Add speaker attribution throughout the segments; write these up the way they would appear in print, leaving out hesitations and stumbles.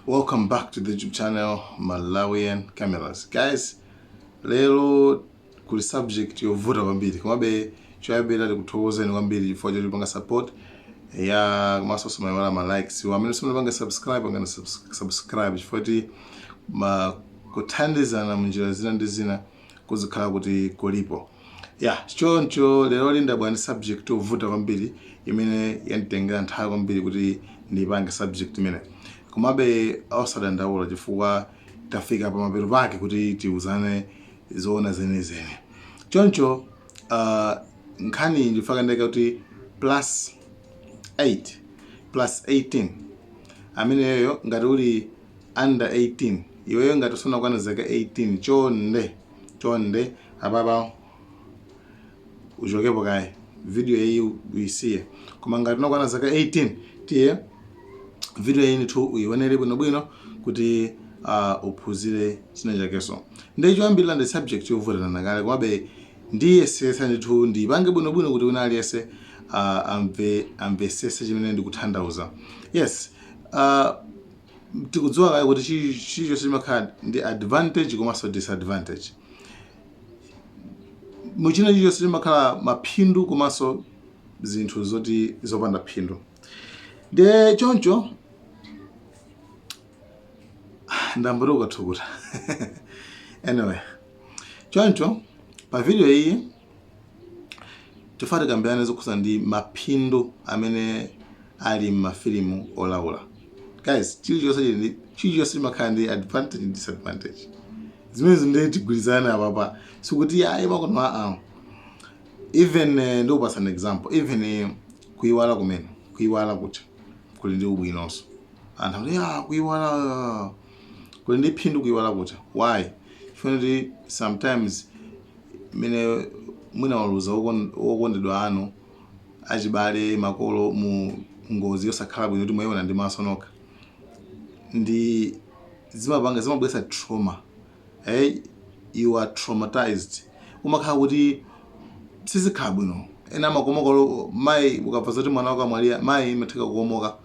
Speaker 1: Welcome back to the YouTube channel Malawian Cameras. Guys, lero kuli subject yovuta kwambiri, komabe choyambira tikuthokozeni kwambiri chifukwa chotipanga support ya komanso simayiwala ma likes. Amene simunapanga subscribe, angana subscribe chifukwa kuti ma kuthandizana munjira zina ndi zina kuzikhala kuti kulipo. Ya, choncho lero ndabwera ndi subject yovuta kwambiri imene yanditengera nthawi kwambiri kuti ndipange subject imene, komabe osadandaula chifukwa tafika pamapeto pake kuti tiuzane zoona zenizeni. Choncho nkhani ndifaka ndeka kuti plus 8 plus 18 ameneyo, ngati uli under 18 iweyo, ngati usanakwana zaka 18, chonde chonde apapa uchokepo kaye, video iyi uyisiye. Koma ngati unakwana zaka 18, tiye video iyi ndithu uyionere bwinobwino kuti uphunzire china chakenso. Ndi choyambirira, ndi subject yovutana kale, komabe ndiyesesa ndithu ndipange bwinobwino kuti wina aliyense amve, amvesese chimene ndikutanthauza. Yes, tikudziwa kale kuti chilichonse chimakhala ndi advantage komanso disadvantage. Muchina chilichonse chimakhala maphindu komanso zinthu zoti zopanda phindu. Ndiye choncho ndamboti ukathukuta. Anyway, choncho pa video iyi tifuna tikambirane zokhuza ndi maphindu amene ali m'mafilimu olaula. Guys, chilichonse chilichonse chimakhala ndi advantage ndi disadvantage. Zimenezo ndiye tigwirizane apapa, sikuti ayi makono aa. Even ndikupasa an example, even kuiwala kumene, kuiwala kucha kuli ndi ubwinonso. Anthu akuti ya kuiwala kuli ndi phindu. Kuiwala kucha, why? Chifukwa kuti sometimes mene mwina waluza wokondedwa anu, achibale, makolo mu ngozi yosakhala bwino kuti mwayiona ndi maso nokha, ndi zimapanga, zimabweretsa trauma. Hey, you are traumatized, umakhala kuti sizikhala bwino. Ena amakomoka. Mayi, ukabva zoti mwana wako amwalira, mayi imatheka kukomoka,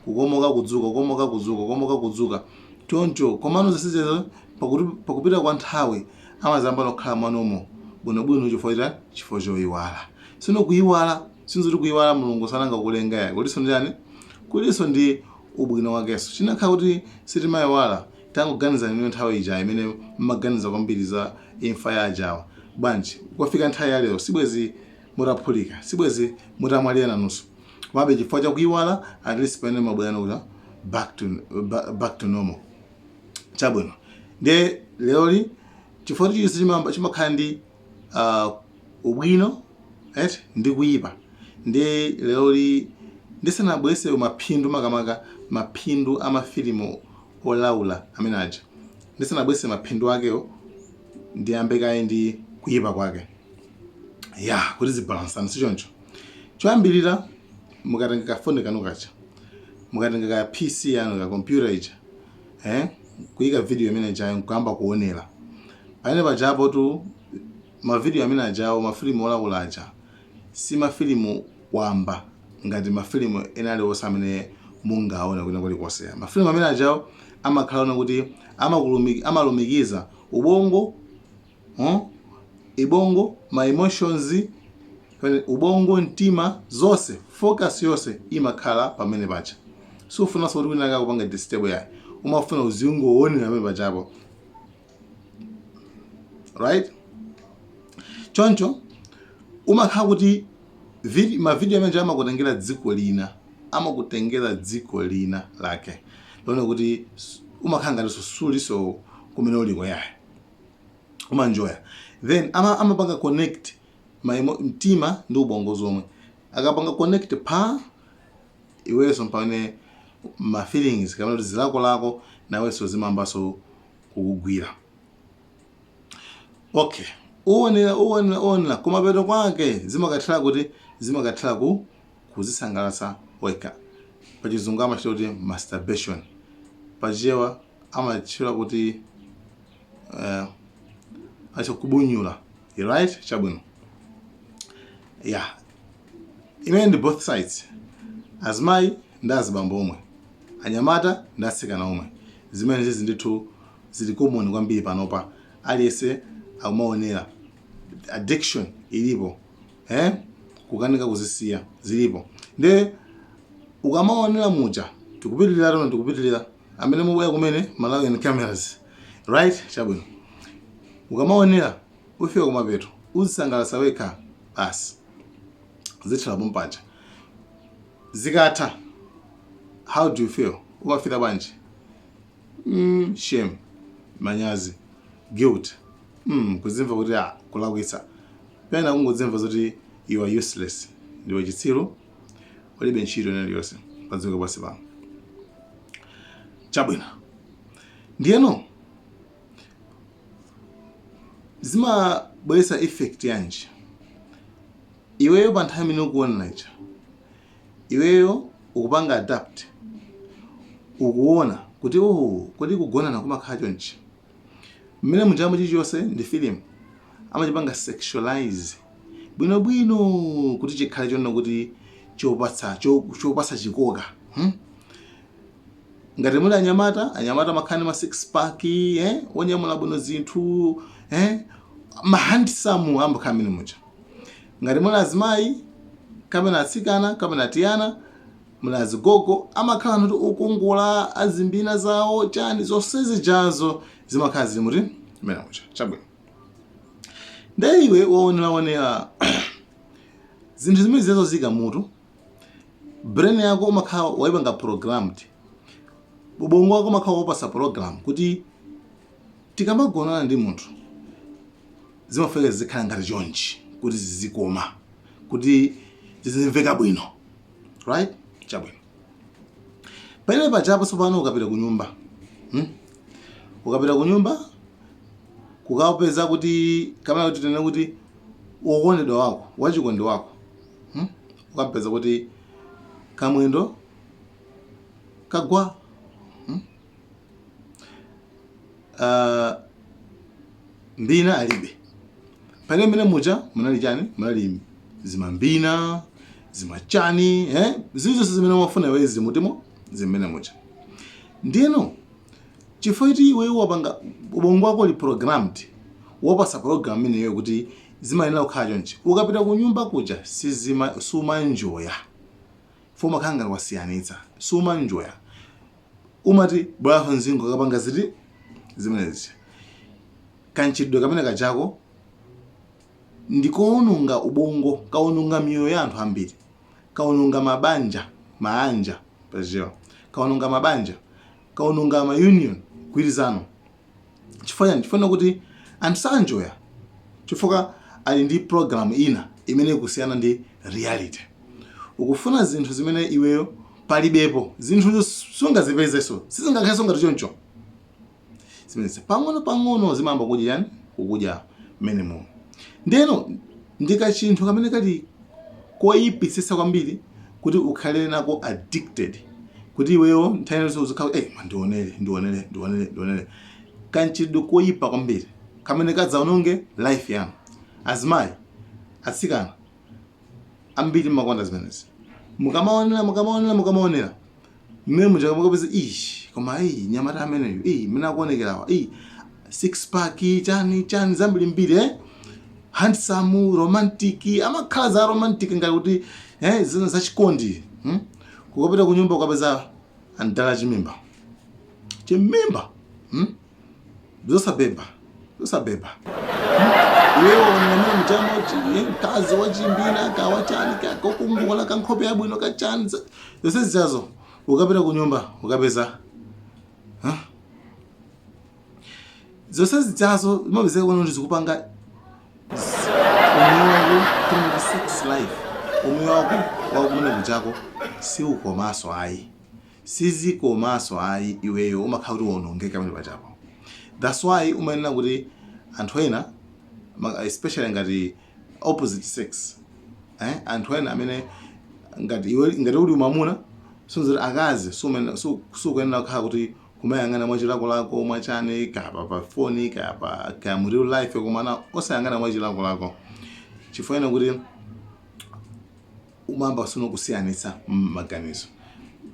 Speaker 1: kukomoka, kudzuka, kukomoka, kudzuka, kukomoka, kudzuka, choncho. Komano zisizezo pakuti pakupita kwa nthawi amazamba nokhala mwanomo bwinobwino. Chifukwa cha chifukwa choyiwala. Sino kuyiwala, sinzoti kuyiwala Mulungu sananga kulenga ya kulinso ndi chani, kulinso ndi ubwino wakenso. Chinakhala kuti sitimayiwala, tangoganiza ino nthawi ija imene mmaganiza kwambiri za imfa ya ajawa, bwanji kwafika nthawi ya lero sibwezi mutaphulika, sibwezi mutamwalira nanunso? Komabe chifukwa chakuyiwala, at least pamene mabwera kuti back to normal. Chabwino, ndiye leroli chifukwa chilichonse chimakhala ndi ubwino, right, ndi kuyipa, ndi leroli ndisanabwerese maphindu, makamaka maphindu amafilimu olaula amene aja, ndisanabwerese maphindu akewo, ndiyambe kaye ndi kuyipa kwake ya kuti zibalansane, sichoncho? Choyambirira, mukatenga kafoni kanu kacha, mukatenga ka PC yanu, ka computer ija, kuyika video imene ijayo nkuyamba kuonera pamene pajapo tu, mavideo amene ajawo, mafilimu olaula aja si mafilimu wamba ngati mafilimu ena aliwonse amene mungaone kwina kulikonse. Mafilimu amene ajawo amakhala ona kuti amalumikiza ubongo, Ibongo, ma emotions pamene ubongo, mtima, zonse, focus yonse imakhala pamene paja. Sufunanso kuti wina akakupanga disturb yayi, umafuna uzingoonera pamene pajapo, right? Choncho umakhala kuti mavideo amene amakutengera dziko lina, amakutengera dziko lina lake lone kuti umakhala ngati suliso kumene uliko yayi, umanjoya. Then amapanga connect mtima ndi ubongo zomwe. Akapanga connect pa iwenso, pamene ma feelings kapena kuti zilakolako nawenso zimayambanso kukugwira. Okay, uwonera, uwonera, uwonera, kumapeto kwake zimakathera kuti zimakathera ku kuzisangalatsa wekha. Pachizungu amachita kuti masturbation, pachichewa amatchula kuti acho kubunyula, right? Chabwino, yeah, imene ndi both sides, azimayi ndi azibambo omwe, anyamata ndi atsikana omwe. Zimene zizi ndithu zili common kwambiri panopa, aliyense akumaonera. Addiction ilipo, eh? Kukanika kuzisiya zilipo. Nde ukamaonera muja, tikupitirira tono, tikupitirira amene mubwera kumene Malawian Cameras, right? Chabwino, ukamaonera ufika kumapeto, uzisangalatsa wekha basi, zithera pompaja. Zikatha, how do you feel? Umafeela bwanji? Shame, manyazi, guilt, kuzimva kuti ah, kulakwitsa, pena kungodzimva zoti you are useless, ndiwe chitsiru, ulibe ntchito ina iliyonse pa dziko pansi pano. Chabwino, ndiyeno zimabweretsa effect yanji? Iweyo pa nthawi imene ukuonera ija, iweyo ukupanga adapt, ukuona kuti, oh, kodi kugonana kumakhala chonchi? Mmene mujamo chilichonse ndi film, amachipanga sexualize bwinobwino kuti chikhale chonena kuti chopatsa chikoka, Ngati muli anyamata, anyamata amakhala ndi ma six pack, eh? Onyamula bwino zinthu, eh? Ma handsome amakhala mmene muja. Ngati muli azimayi kapena atsikana kapena tiyana, muli azigogo, amakhala anthu kuti okongola, azimbina zawo, chani, zonse zijazo zimakhala zili muti mmene muja. Chabwino, nde iwe waoneraonera zinthu zimene zijazo, zika mutu, brain yako umakhala waipanga programmed, ubongo wako umakhala wopasa program kuti tikamagonana ndi munthu zimafika zikhala ngati chonchi, kuti zizikoma, kuti zizimveka bwino, right? Chabwino, pamene pajapo tsopano ukapita ku nyumba, Ukapita ku nyumba kukapeza kuti, kapena kuti tinene kuti wokondedwa wako, wachikondi wako, Ukapeza kuti kamwendo kagwa, Mbina alibe. Pamene mmene muja munali chani? Munali zimambina, zimachani, eh? Zilizonse zimene umafuna iwe zimutimo zimene muja. Ndiyeno chifukwa kuti iweyo wapanga, ubongo wako uli programmed, wopasa program imeneyo kuti zimayenera kukhala chonchi, ukapita ku nyumba kuja sizima sumanjoya fo, umakhala ngati wasiyanitsa, sumanjoya. Umati bwaso mzingo kapanga ziti zimenezi. Kanchitidwe kamene kachako ndikoononga ubongo, kaononga miyoyo ya anthu ambiri, kaononga mabanja, maanja pachichewa, kaononga mabanja, kaononga ma union, gwirizano. Chifukwa chani? Chifukwa kuti anthu sanjoya chifukwa ali ndi program ina imene ikusiyana ndi reality. Ukufuna zinthu zimene iweyo palibepo, zinthu sungazipezenso, sizingakhalenso ngati choncho. Zimenezi pang'ono pang'ono zimayamba kudya chani? Kukudya mmene muno. Ndeno ndikachinthu kamene kali koyipitsitsa kwambiri kuti ukhale nako addicted, kuti iweyo nthawi iliyonse uzikhala, "Eh, ndionere, ndionere, ndionere, ndionere." Kanchitidwe koyipa kwambiri kamene kadzaononge life yanu. Azimayi, atsikana ambiri mmakonda zimenezi. Mukamaonera, mukamaonera, mukamaonera mmene muja, mukapeza, ish, koma iyi nyamata ameneyo, iyi mmene akuonekerawa, iyi six pack, chani chani, zambirimbiri, eh? Handsome, romantic, amakhala za romantic ngati kuti, eh, zina zachikondi, Kukapita ku nyumba ukapeza andala chimimba, chimimba, Zosabeba, zosabeba. Iweyo amene mchamo mkazi wachimbina kawachani, kakongola, kankhope yabwino, kachani, zonse zijazo, ukapita ku nyumba ukapeza, huh? Zonse zijazo zimapezeka kuti zikupanga umoyo wako through sex life, umoyo wako wakumene kuchako siukomaso ayi, sizikomaso ayi. Iweyo umakhala kuti uwonongeka pamene pachapo. That's why umayenera kuti anthu ena, especially ngati opposite sex, eh? Anthu ena amene ngati iwe, ngati uli mwamuna, sunzoti akazi sukuyenera kukhala kuti kumayang'ana mwachilakolako, mwachani, kaya pa foni, kaya mu real life, komana osayang'ana mwachilakolako, chifukwa ena kuti umayamba suno kusiyanitsa maganizo.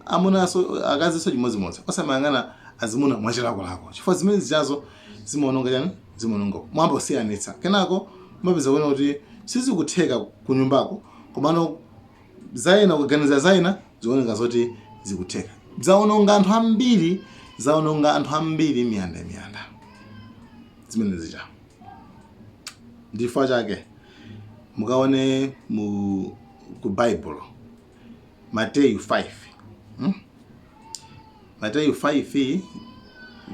Speaker 1: Amunanso, akazinso chimodzimodzi, osamayang'ana. azimuna mwachilakolako, chifukwa zimene zijazo zimaononga chani? Zimaononga mwamba kusiyanitsa. Kenako mapeza kuona kuti sizikutheka kunyumbako, komano zayena kuganiza zayena zioneka zoti zikutheka. Zaononga anthu ambiri, zaononga anthu ambiri miyanda miyanda zimene zija. Ndifukwa chake mukaone mu ku Bible, Mateyu 5, Mateyu 5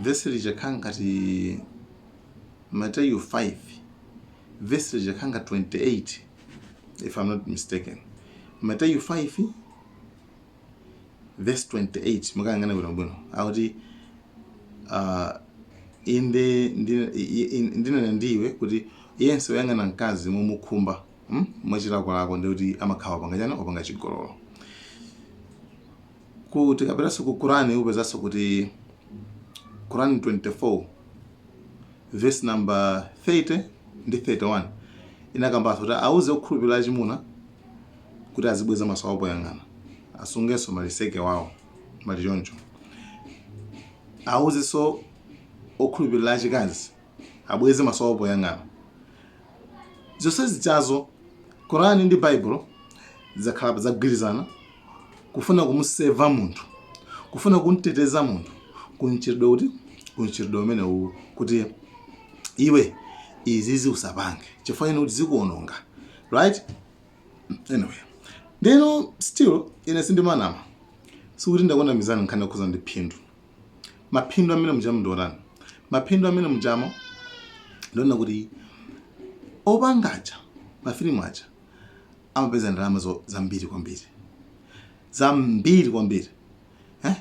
Speaker 1: vesi lija ngati Mateyu 5 vesi lija khanga 28, if I'm not mistaken, Mateyu 5 verse 28, mukayang'ana bwinobwino, akuti inde ndinena ndiwe kuti yense woyang'ana mkazi momukhumba, Mwachilakolako, ndikuti amakhala wapanga chani? Wapanga chigololo. Ku tikapitanso ku Qurani, upezanso kuti Qurani 24 verse number 30 ndi 31 inakambanso kuti auze okhulupirira achimuna kuti azibweza maso awo poyang'ana, asungenso maliseche wawo mali choncho. Auzenso okhulupirira achikazi abweze maso awo poyang'ana. Zonse zijazo, Qurani ndi Bible zakhala zagwirizana kufuna kumuseva munthu, kufuna kumteteza munthu kumchitidwe kuti kumchitidwe umene uwu, kuti iwe izizi usapange chifukwa ine kuti zikuononga, right? Anyway, ndeno still ine sindimanama, sikuti ndakunamizani nkhani yokhuza ndi phindu. Maphindu amene mujamo ndiotani? Maphindu amene mujamo ndiona kuti opangaja mafilimu aja amapeza ndalama zambiri kwambiri, zambiri kwambiri, eh?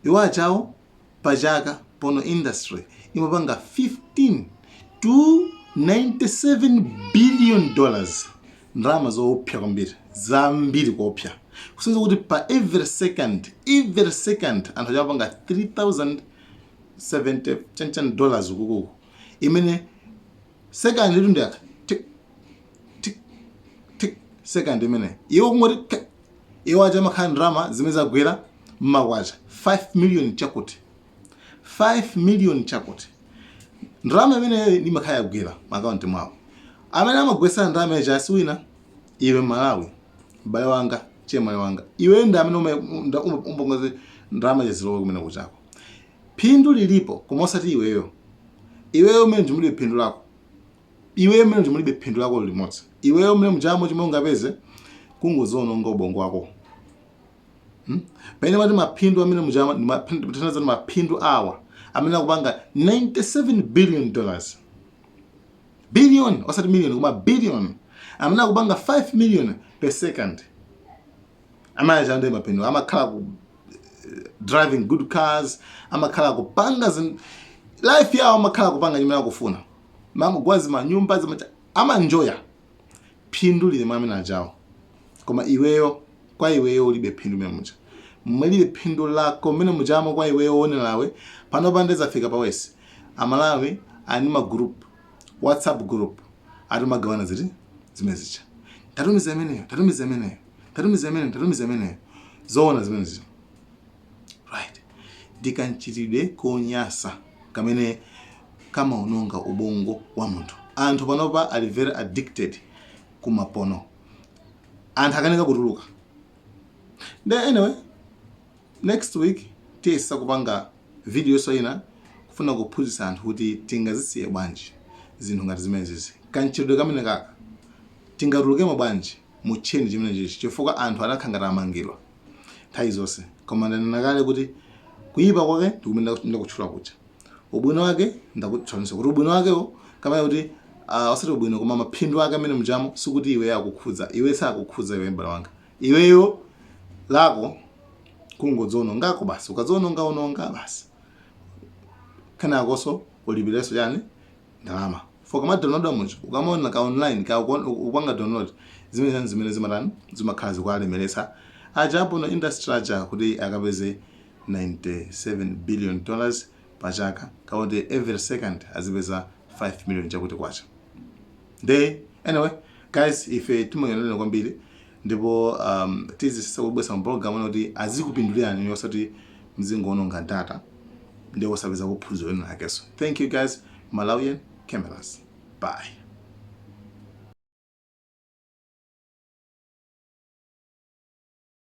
Speaker 1: Iwo achawo pachaka porno industry imapanga 15 to $97 billion, ndalama zoopsa kwambiri, zambiri kuopsa, kusonyeza kuti pa every second, every second anthu achapanga 3070 chanchan dollars ukukuku, imene second itu ndiyaka tik tik tik, second imene iwo kungoti tik, iwo aja amakhala ndalama zimene zagwera mmakwacha 5 million chakuti, 5 million chakuti. Ndalama imeneyo imakhala yagwera maakaunti mwawo. Amene amagwesa ndalama ija si wina, iwe Malawi, m'bale wanga, chemwali wanga, iwe ndi amene umbongoze ndalama zilowe kumene kuchako. Phindu lilipo, koma osati iweyo. Iweyo umene ndimulibe phindu lako, iweyo mmene ndimulibe phindu lako limodzi. Iweyo mmene mujamo chimwe ungapeze kungoziononga ubongo wako, Pamene mati maphindu amene mujama, ndi maphindu awa amene akupanga $97 billion, billion osati million, koma billion, amene akupanga 5 million per second, amene acha ndi maphindu. Amakhala ku driving good cars, amakhala kupanga life yawo, amakhala kupanga chimene akufuna, mangogwa zimanyumba zimacha, amanjoya. Phindu lili mwa amene ajawo, koma iweyo, kwa iweyo ulibe phindu mene muja, mulibe phindu lako mmene mujamo kwa iweyo wonerawe. Pano pande zafika pawesi, Amalawi ali ma group, WhatsApp group, atimagawana ziti zimene zicha, tatumiza imeneyo, tatumiza imeneyo, tatumiza imeneyo, tatumiza imeneyo. Zoona zimene zija, right? Ndikanchitidwe konyasa kamene kamaononga ubongo wa munthu. Anthu panopa ali very addicted kuma porno, anthu akanika kutuluka. Then anyway, next week tiyesa kupanga video so ina kufuna kuphunzitsa anthu kuti tingazisiye bwanji zinthu ngati zimenezi, kanchitidwe kamene kaka tingatulukemo bwanji mu chain chimene chichi, chifukwa anthu anakhala ngati amangidwa nthawi zonse. Koma ndanena kale kuti kuyipa kwake ndikumene ndakutchula kuja, ubwino wake ndakutchulaninso kuti ubwino wakewo kamene kuti osati ubwino, koma maphindu ake amene mujamo sikuti iwe akukhudza, iwe sakukhudza iwe, m'bale wanga. Iweyo lako kungodzionongako basi, ukadziononga ononga basi, kenakonso ulipirenso chani? Ndalama for kama download mucho, ukamaona ka online ka upanga download zimene zani, zimene zimatani, zimakhala zikualemeretsa aja porno industry aja kuti akapeze $97 billion pachaka, kakuti every second azipeza 5 million chakuti kwacha. Nde anyway guys, ife timayanana kwambiri ndipo tizisisa kubwesa mapulogalamu kuti azikupindulirani, osati mzingoononga data. Ndiye osapeza kuphunziro lina lakenso. Thank you guys. Malawian Cameras, bye.